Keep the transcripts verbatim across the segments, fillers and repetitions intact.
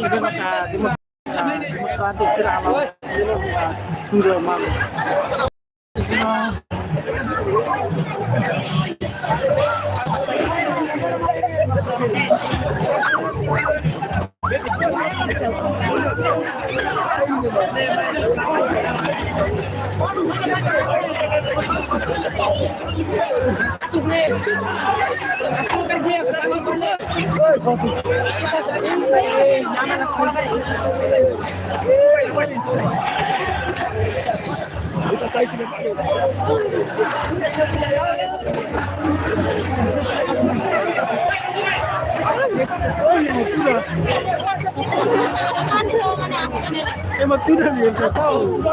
Demonstrante sira halo tudo, mano. Ema tuda mi ema tahu.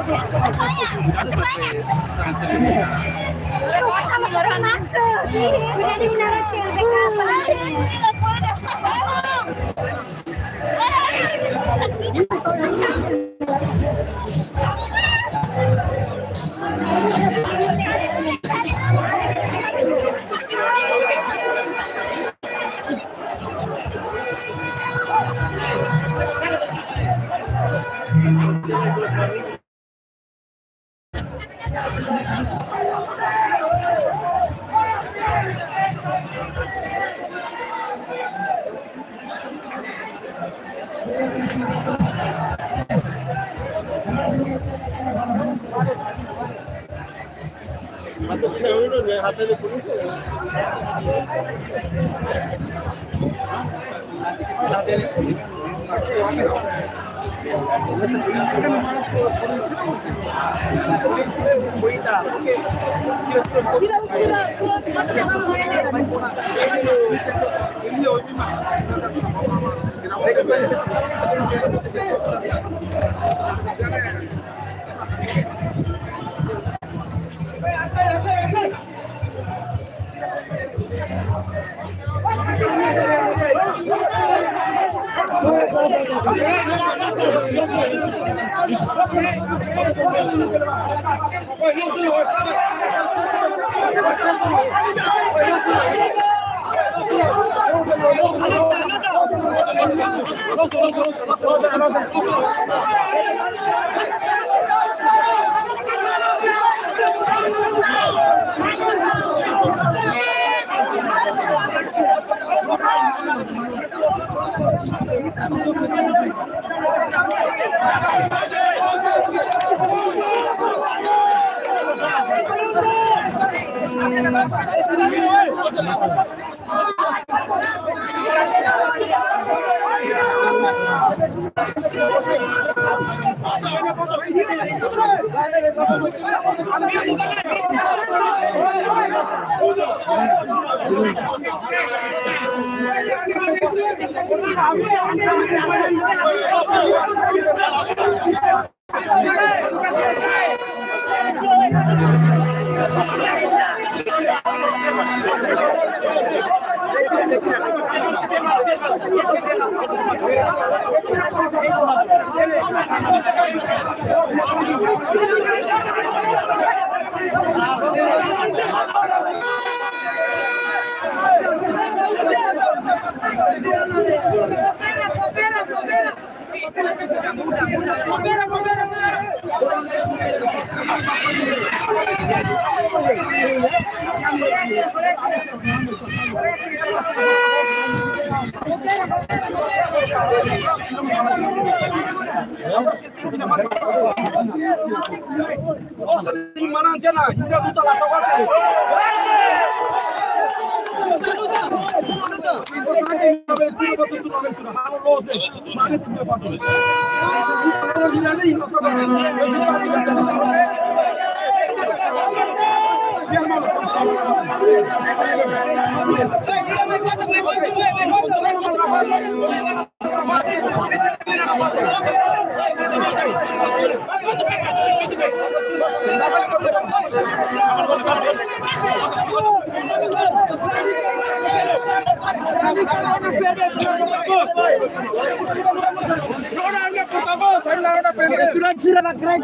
Estudante sira ba krek.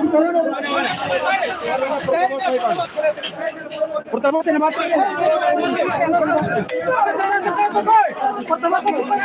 Portavós tem mais. Portavós tem mais.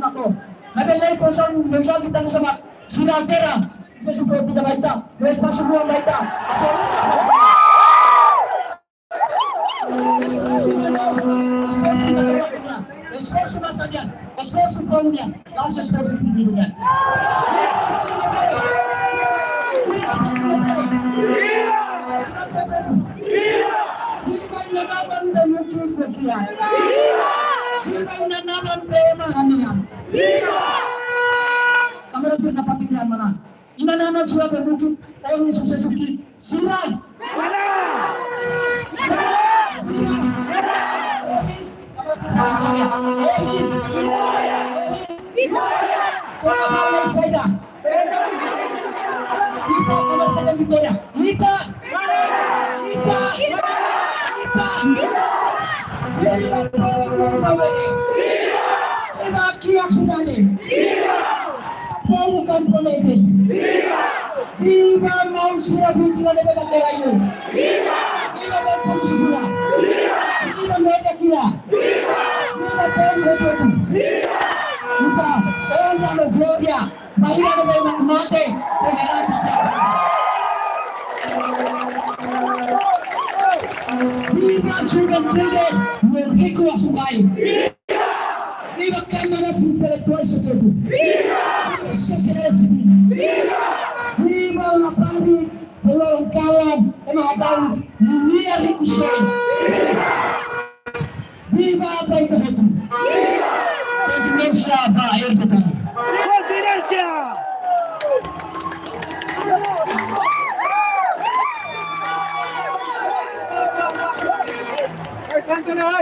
na ko. Maibé lei konstitusionál mensajen ita-nia sama. Sira altera. Ita suporta ita ba ita. Espasu rua ba ita. Atu luta. Esforsu ita-nia, esforsu ita-nia, esforsu masa nian, esforsu povu nian, la'ós esforsu individu nian. Viva inan-aman be mukit be kiak. Viva inan-aman be ema hanoin an. Kámera sira nafatin nian mana? Inan-aman sira be mukit, ohin susesu ki'ik, sira. Mana? Sira. Ohin. Ohin. Vitória! Kona-ba lei saida? Ita, kona-ba saida vitória? Ita. Ita. Ita. Viva povu Maubere. Viva kiak sira-ne'e. Povu Camponeses. Viva maun sira, biin sira ne'ebé bandeira iha. Viva! Viva polísia sira. Viva! Viva média sira. Viva! Viva povu hotu-hotu. Viva! Ita, honra no glória ba ida ne'ebé mak mate, toleránsia. Viva juventude no rikuasu bain. Viva Kámara Intelektuál Sotetu. Viva! Viva sociedade civil. Viva! Viva Lapari, Pelolong Kawan, ema hadau ninia rikusoin. Viva! Viva ba ita hotu. Viva! Kontinua ba ita hotu. Kontinua!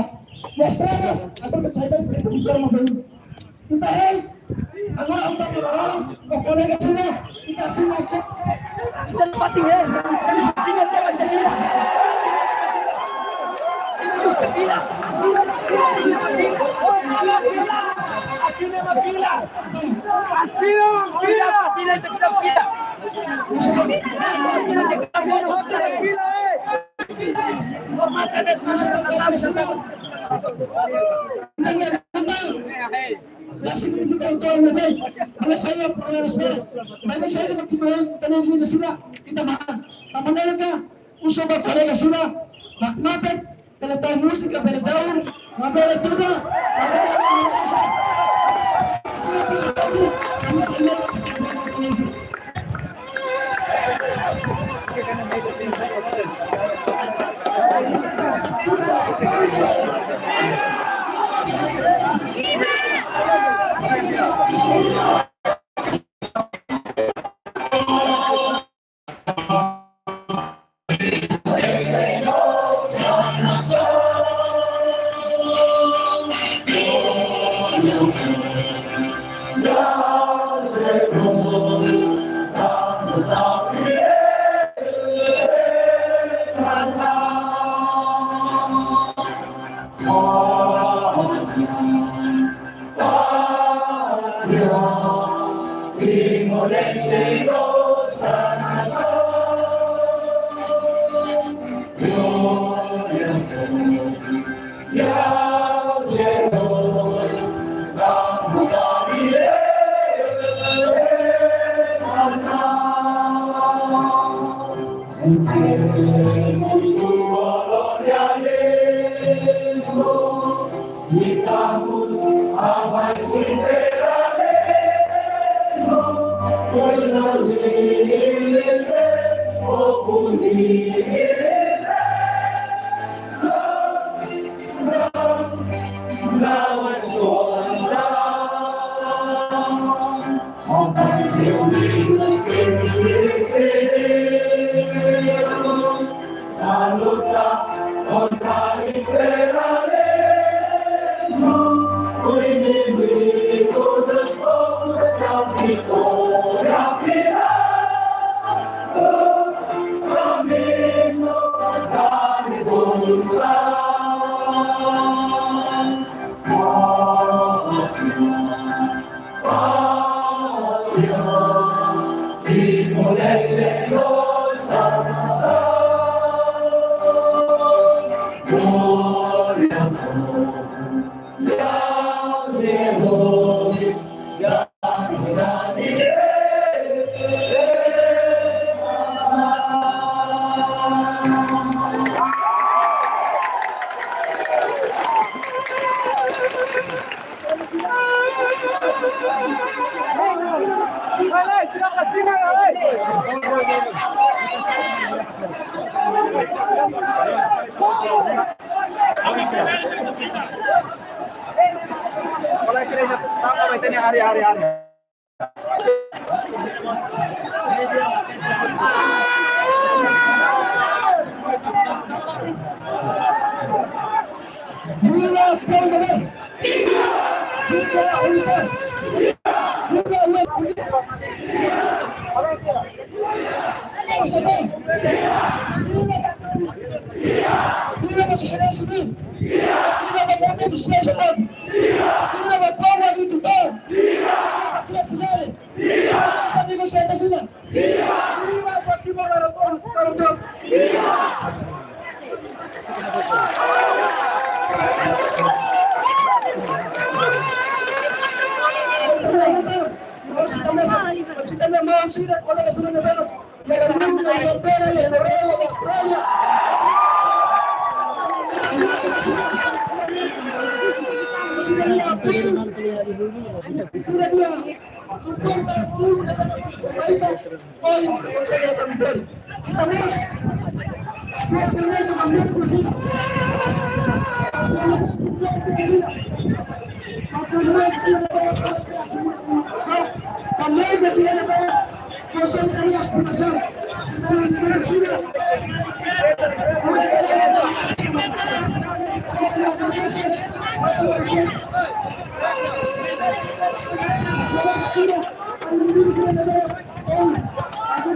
Estrada, atu ke sai bai, ita informa bai. Ita hei, agora ita ke barang, o kolega sira, ita sira ke. Ita na fatin hei. Sira ke, sira. Sira ke fila. Sira ke fila. Sira ke fila. Sira ke fila. La signifika ita ne'ebé, halo saida problema ne'ebé, maibé saida mak ita halo, ita-nia sira, ita makan. Tanba ne'e ka, husu ba kolega sira, hakmatek, bele tau múzika, bele daur, ma bele tuda, ma bele main bola. Sira bisa tahu, kami saida mak ita halo. Viva P M B! Viva Unidad! Viva Unidad! Viva! Viva a sociedade civil! Viva o movimento dos direitos humanos! Viva o povo agricultor! Viva a Guia Chilena! Viva a negociação! Viva Partido Liberal! Nós estamos, nós estamos, colegas,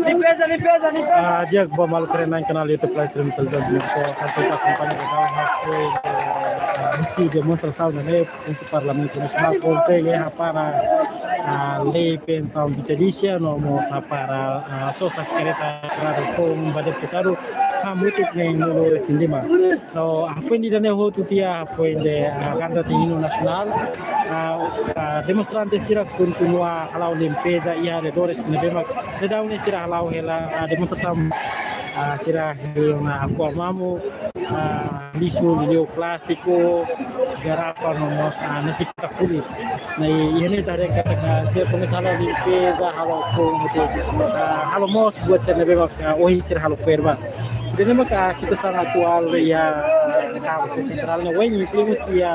Limpeza, limpeza, limpeza. Ah, di'ak, ba maluk sira iha kanál YouTube live stream Televizaun Timor, hanesan ita akompaña ba ha'u, ah, husi demonstrasaun ne'e, husi Parlamentu Nasionál konsege hapara, ah, lei pensaun vitalísia, no mós hapara, ah, sosa kareta estrada foun ba deputadu, ah, hamutuk neen-nulu resin lima. No, hafoin ida-ne'e hotu tiha, hafoin de, ah, Ganda Tininu Nasionál, ah, ah, demonstrante sira kontinua hala'o limpeza iha arredores ne'ebé mak daudaun ne'e sira hala'o hela, ah, demonstrasaun, ah, sira hela ona Aqua Mamu, ah, lixu, liuliu plástiku, garrafa no mós, ah, nasi kota kulit. No iha ne'e ita haree katak sira komesa hala'o limpeza, hala'o foun, ah, hala'o mós buat sira ne'ebé mak, ah, ohin sira halo fo'er ba. Ida-ne'e mak situasaun atuál iha, ah, Kampu Sentrál ne'e, wainhira iha,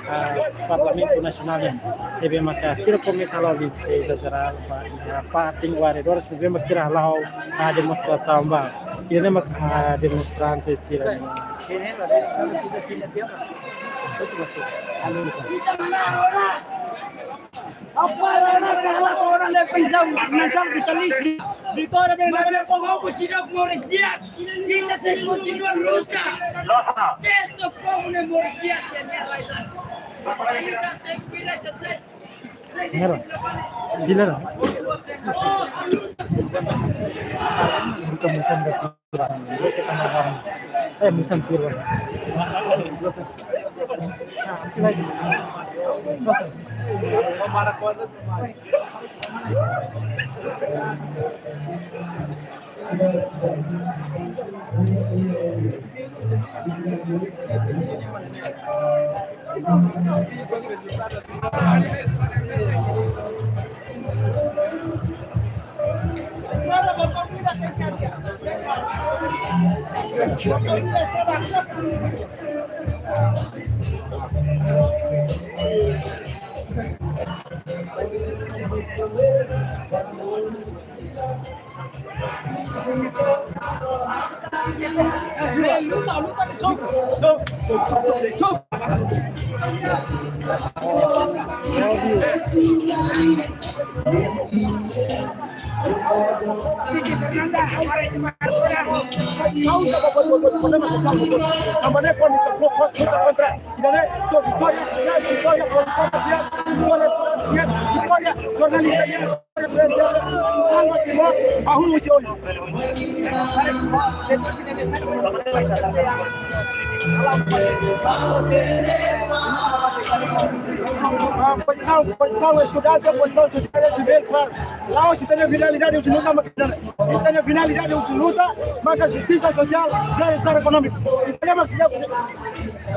ah, Parlamentu Nasionál ne'e. Ne'ebé maka sira komesa hala'o limpeza jerál ba iha fatin no arredores ne'ebé mak sira hala'o, ah, demonstrasaun ba. Ida-ne'e mak, ah, demonstrante sira. Hapara ona kahala ona lei pensaun, pensaun vitalísia. Vitória bem, mas o povo sira moris di'ak. Ita sei kontinua luta. Até o povo ne'e moris di'ak, ita tenke bira, ita sei. Mira, gila. Bukan, bukan, bukan. Eh, misan firman. Ah, pozisaun, pozisaun estudante, pozisaun sosiál, sivíl, klaru. La'ós ita-nia finalidade husi luta maka ita-nia finalidade husi luta maka justisa sosiál, bem-estar ekonómiku. Ita-nia maka sira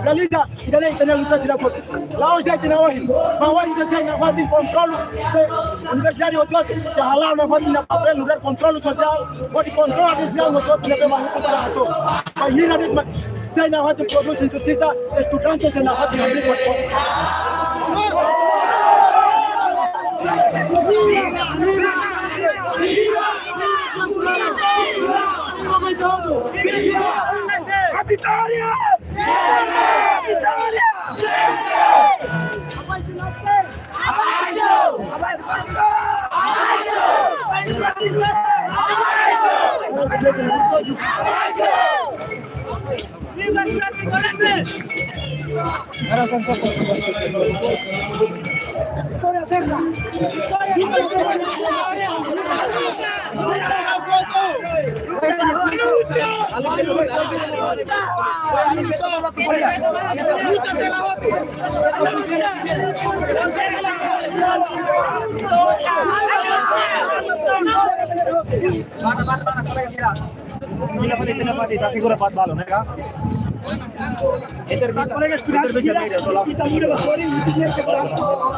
realiza ita-nia, ita-nia luta sira hotu. La'ós ita-nia ohin, maibé ohin ita sei nafatin kontrolu, sei universidade hotu-hotu sei hala'o nafatin nia papél nu'udar kontrolu sosiál, hodi kontrola desizaun hotu-hotu ne'ebé mak ukun para hotu. Bainhira de'it mak sei nafatin prodús injustisa, estudante sei nafatin hamriik hotu. A vitória! A vitória! Abaixo! Abaixo! Abaixo! Abaixo! Para, para, para, para, para. Ita nafatin, ita nafatin, ita segura buat balun, ya kan? Entrevista, kolega estudante, entrevista sira, media, tolong. Ita muda ba sorry, ita muda ba sorry.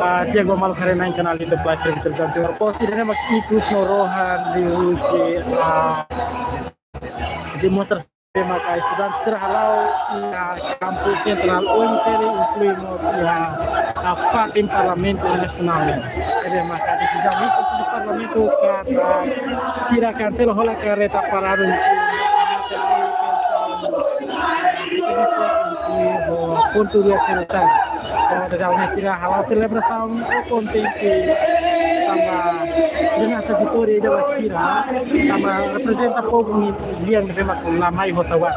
Ah, di'ak, maluk haree-na'in kanál YouTube live stream Televizaun Timor Post, ida-ne'e mak ikus no rohan liuhusi, ah, demonstrasaun ne'ebé maka estudante sira hala'o iha kampus sentrál U M T L, inklui mós iha, ah, fatin Parlamentu Nasionál. Ne'ebé maka desizaun ikus do Parlamentu katak sira kansela hola karreta paradu, pontu dua sira tan. Entaun, sira hala'o selebrasaun ho kontente tanba ida-ne'e sai vitória ida ba sira, tanba reprezenta povu nia lian ne'ebé mak la mai ho sawat,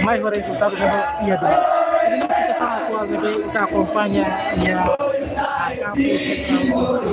mai ho rezultadu ne'ebé iha duni. Ida-ne'e situasaun atuál ne'ebé ita akompaña iha, ah, kampus sentrál.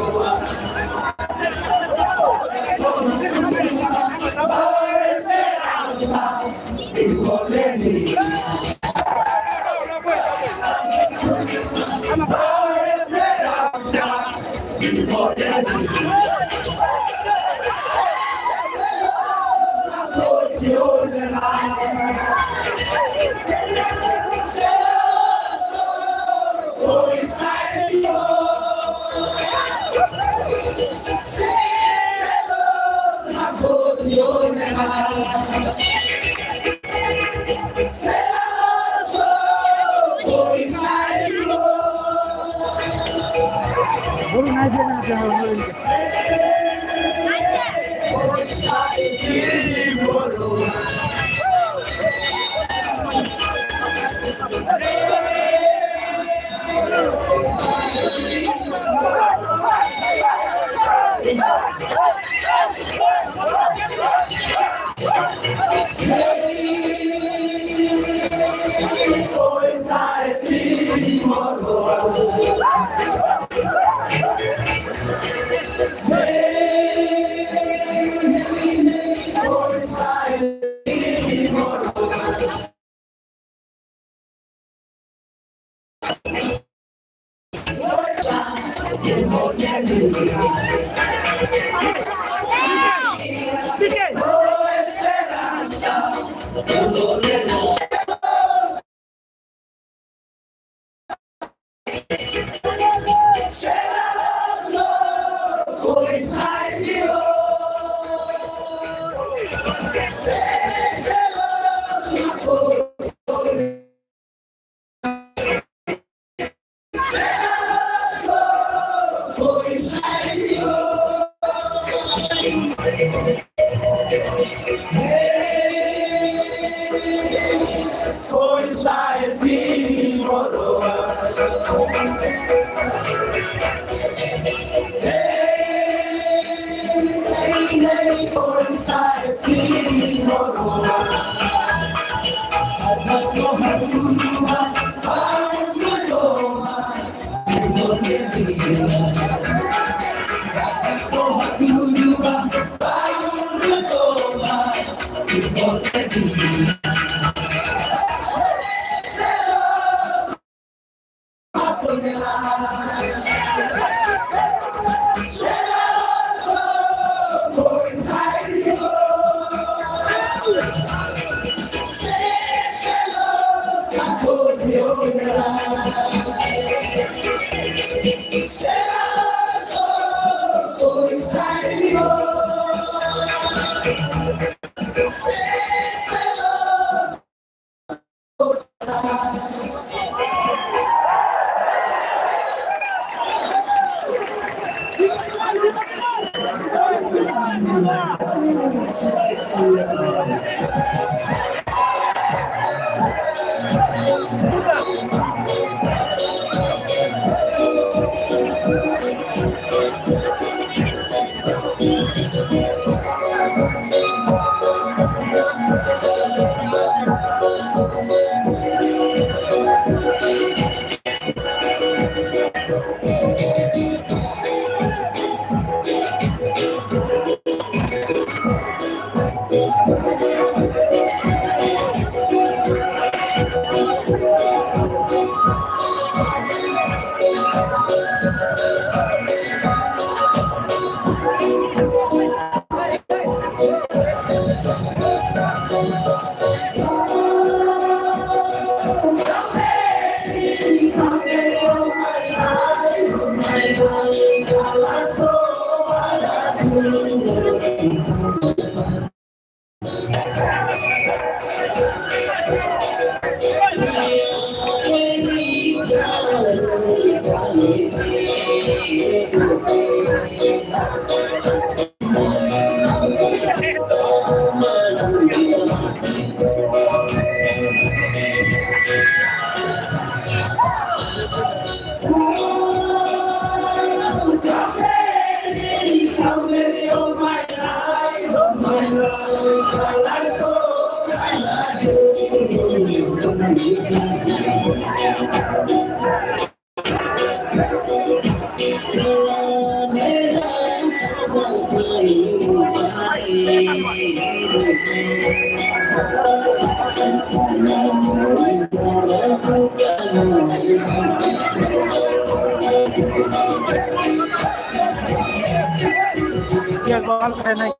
Ya, igual karena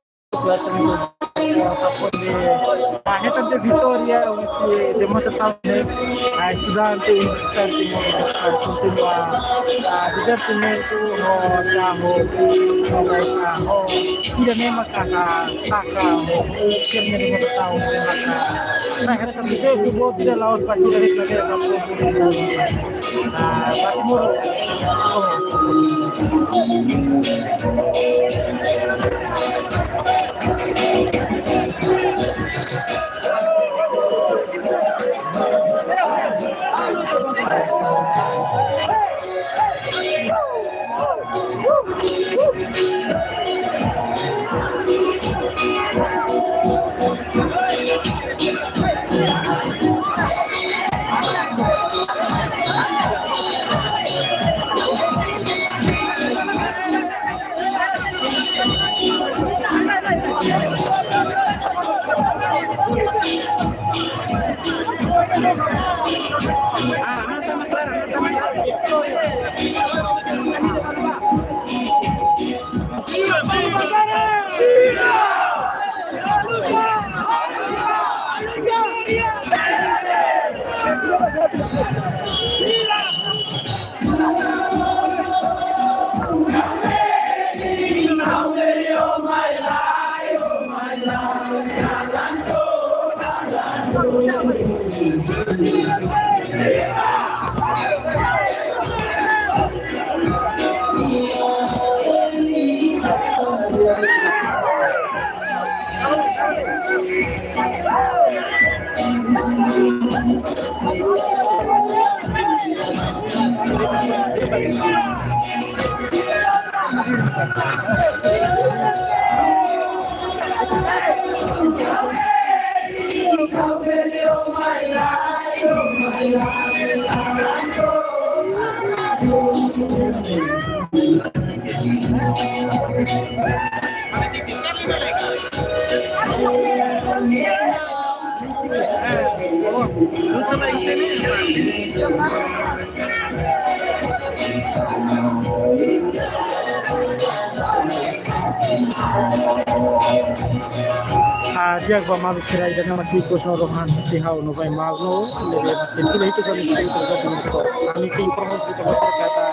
ah, hetan tiha vitória, husi demonstrasaun ne'e, ah, estudante, universitáriu, kontinua, ah, divertimentu, no, ah, no, no, ah, no, ida-ne'e maka, ah, taka, no, ida-ne'e demonstrasaun, ne'e maka, ah, hetan tiha vitória, la'ós pasti dari plateia, ah, Timor. Ah, di'ak ba maluk sira, ida-ne'e mak ikus no rohan husi ha'u no ba maluk no, ne'ebé mak sente fila hikas ba ami sira hotu. Ami sei informa ba ita-boot sira katak,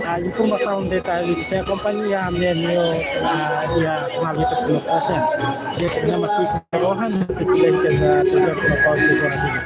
ah, informasaun detallu sei akompaña ami-nia, ah, iha maluk ita-boot sira. Di'ak, ida-ne'e mak ikus no rohan husi fila hikas ba ita-boot sira hotu.